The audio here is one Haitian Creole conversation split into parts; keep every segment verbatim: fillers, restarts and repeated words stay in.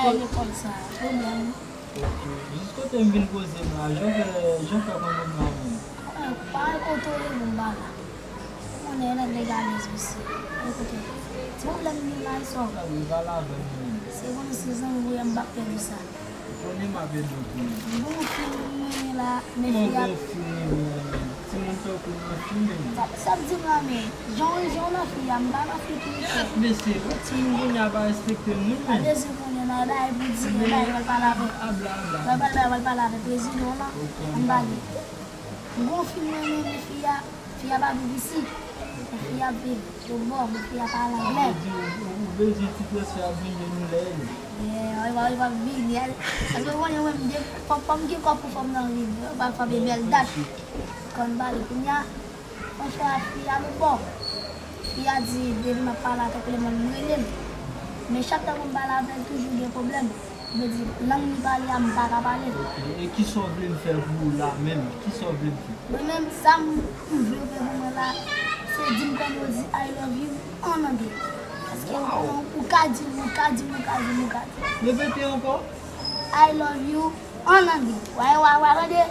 Lekòl sa, pwoblèm. Ok, jis kote m vin poze m la, jan fè, jan fè konn moun la menm. Parèy kote w ye, m pa la. Ou konnen lòt nèg alèz osi. Parèy kote w ye. Ti pwoblèm m gen la, e sa w. Sa vle pale avè m menm. Se konnen se zanmi w ye, m p ap pèdi sa. Ou konnen m ap ede w konnen. Bon, fi m renmen la, men fi a. Kòman bon fi renmen? Timoun tankou m nan fi menm. Sa, sa ap di m la, men jan w, jan w nan fi a, m pa nan fi tou. Gad mesye, yon timoun kounye a pa respekte moun menm. Gade si kounye a nan bagay pou di, nan bagay pral pale avè. Abla, abla. Pral pale, pral pale avè prezidan w la. Ann pale. M gon fi m renmen, men fi a, fi a pa viv isit. Men fi a ap viv lòtbò, men fi a pale anglè. Ou vle di, ou, ou vle di ti prensè ap vini nou lè li. Yeah, li pa, li pa vini. Paske w konnen mwen, m gen, fò, fò m gen kòb pou fò m nan vini. Yo pa frape bèl dat. Kòm m pale kounye a, monchè, fi a lòtbò. Fi a di, depi m ap pale avèk li, m rele l. Men chak tan pou m pale avè l, toujou gen pwoblèm. Vle di, lang li pale a, m pa ka pale l. Ok, e kisa w vle m fè pou ou la menm? Kisa w vle m fè? Mwen menm, sa m, m vle w fè pou mwen la, se di m kòman yo di "I love you" an anglè. Paske ou, ou ka di l, ou ka di l, ou ka di l, ou ka di l. Repete ankò. "I love you" an anglè. Wa, wa, wa, tande.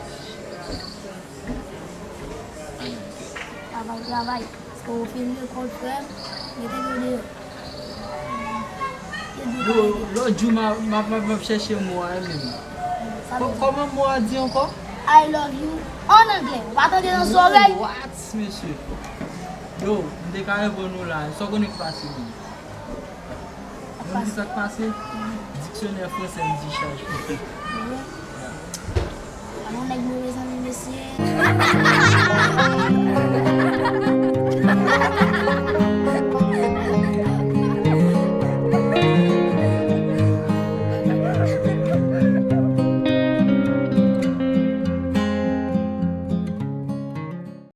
Travay, travay. Paske ou fin lekòl, frè m, mete dlo deyò. Yo, lòt jou, m a, m ap, m ap, m ap chèche mo a menm. Kò-, kòman mo a di ankò? "I love you" an anglè. Ou pa tande nan zòrèy? What, mesye? Yo, m te ka reponn ou la. Sa w konnen k pase menm? Ou konn ki sa k pase? Diksyonè fransè m di chaj kote. Alon nèg move zanmi mesye.